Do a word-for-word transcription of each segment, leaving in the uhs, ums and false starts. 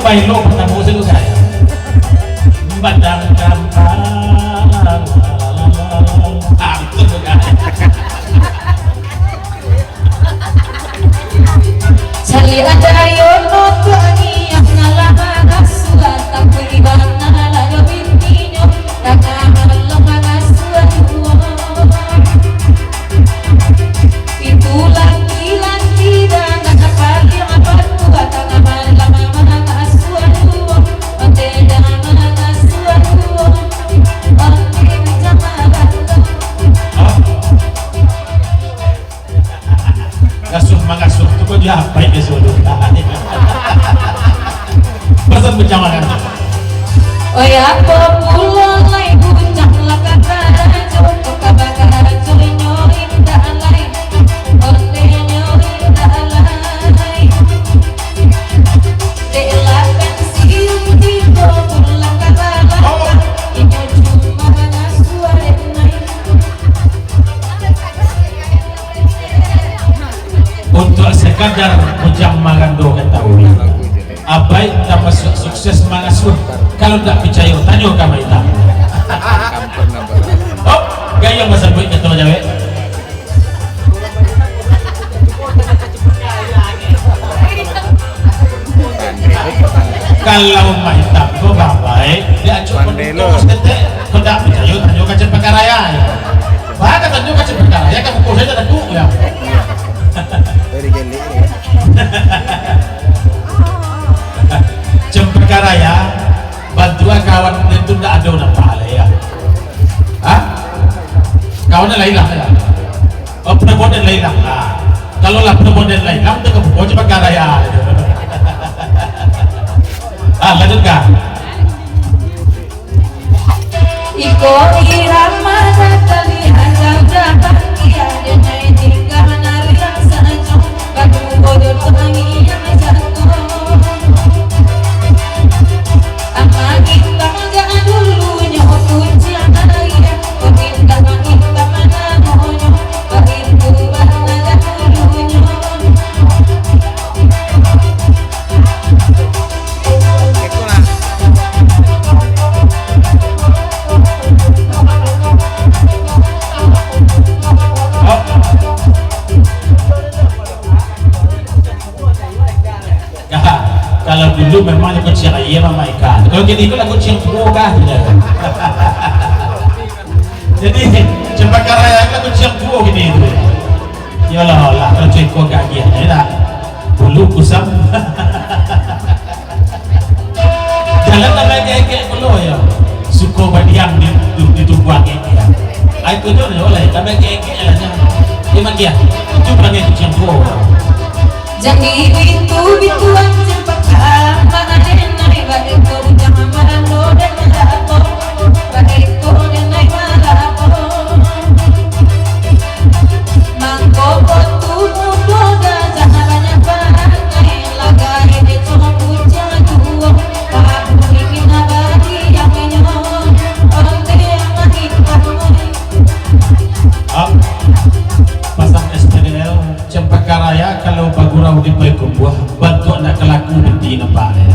Elok pertama saya tu, guys. Batang kampang. Ah, betul tu, guys. Caliak ajo yo nutuak niaik, nyo lah mangasuah, tapi di bana lah jo bininyo, tangah malam mangasuah juo. Itu laki-laki dangan paliang batua, tangah malam mangasuah juo, onte jan mangasuah juo, onte jan mangasuah. Ngasuah mangasuah tu kok diapai ka situ? Pasal bujang makan. Oi, apo pulo lai bujang lah ka karajo, kok ka bakarajo inyo indak lai, ondeh nyo indak lai. Dek lah kan siang tibo pulang ka balakang, inyo cuma ngasuah denai. Untuak sakadar Ujang Marando katahui, Abai tamasuak sukses mangasuah. Kalau ndak picayo, tanyo ka Maita. Oh, gayuang basabuik kato jawek. Kalau Maita ko babaik, diacuak Pandai lo. Kau ndak picayo, tanyo ka Cempaka Raya. Bah, ka tanyo ka Cempaka Raya, ka pukul sajo takuk, yo. Dari Gelik ni. Cempaka Raya, bantuan kawan itu ndak ado nampak lai, yo. Hah? Kawan lain lah, yo. Oh, Praboden lah ilang. Ah. Kalau lah Praboden lah ilang, tu ka pukul Cempaka Raya. Ah, lanjutkan. Iko irama nan tadi hantam dapat, iyo denai tingga manari rasanyo, baduo jo tangiang jatuah. Amak Gintang jak dulunyo kuciang aia, Gintang, Gintang namonyo, baitu bana jak dulunyo. Kalau dulu memang kuciang aia, Mama Ika. Kalau kini ko lah kuciang tuo kah, gitu. Jadi, Cempaka Raya ko lah kuciang tuo kini tu. Yo lah, lah, kalau cuy ko gagih, yo tak? Bulu kusam. Jalan tambah egek-egek pulo, yo. Suko badiam di, di, di tumbuah egek. Ai, ko jo, yo lah, tambah egek-egek lah, yo. Dia makian. Itu perangai kuciang tuo. Jadi itu bituan cempaka, mana denai balik ko ujang, mana lo denai balik ko, balik ko denai balik ko. Mangko ko tu mudo gajah banyak parangai, lagai de cuma bujang juo, pabu ni kina bari yang inyo, onte yang mahi parangai. Up. Pasang S P D L. Cempaka Raya kalau bagurau di Payakumbuah, bantuak nak kalaku binti nampak dek.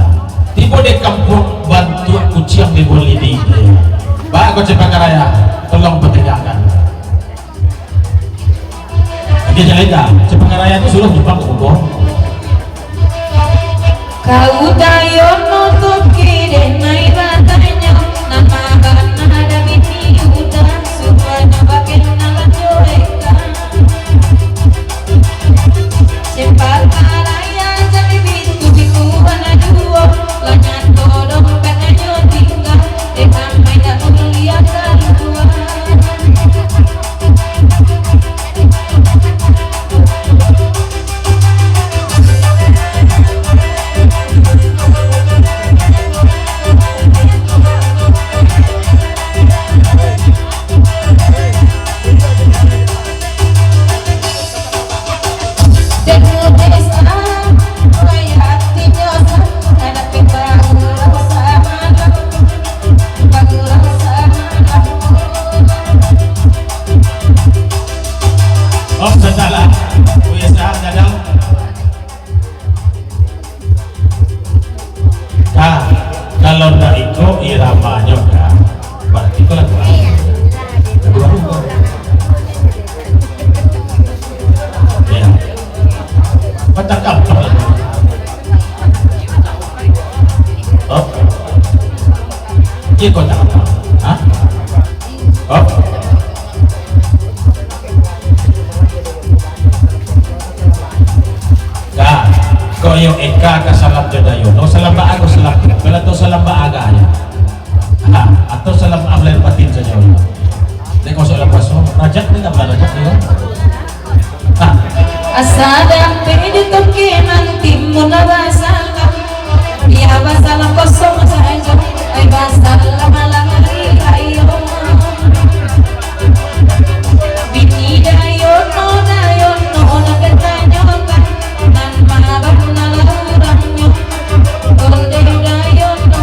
Tibo di kampuang, bantuak kuciang di buah lidi. Baa ko Cempaka Raya, tolong pategakkan. Oke, jalan dah. Cempaka Raya tu suruh nyumbang ke kubur. Kau tayo nutupi denai batanyo, nama bana ada bini udah, suruah nyo bakenal jo eka. Cempaka Raya jadi bitu-bituan duo, lah nyato dompetnyo tingga, dek amai dak buliah kalua. Ya. Macam apa? Oh. Iya, kau tak apa? Hah? Oh. Ka, kau yo Eka ka salam jo Dayono, salam baa ko salam, kalau tu salam baa agaknyo. Ha, atau salam maaf lahir batin sajo. Nek masuk dalam puaso, Rajab ni tambah Rajab ni, kan? Ha. Asa dapek di toke nan timun basalam. Bia basalam kosong sajo, ai basalam malam hari ayo. Bini Dayono, Dayono nan ditanyokan, nan ma bana urangnyo, ondeh Dayono.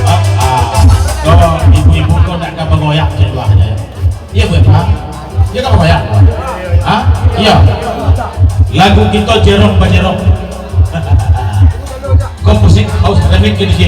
Ah, ah. Ko ibu-ibu ko nak ka bagoyak cek lah, ya. Iya, Bu, Pak? Iya, ka bagoyak? Ha? Iya. Lagu kito jerong bajerong. Komposi, house, remix, D J.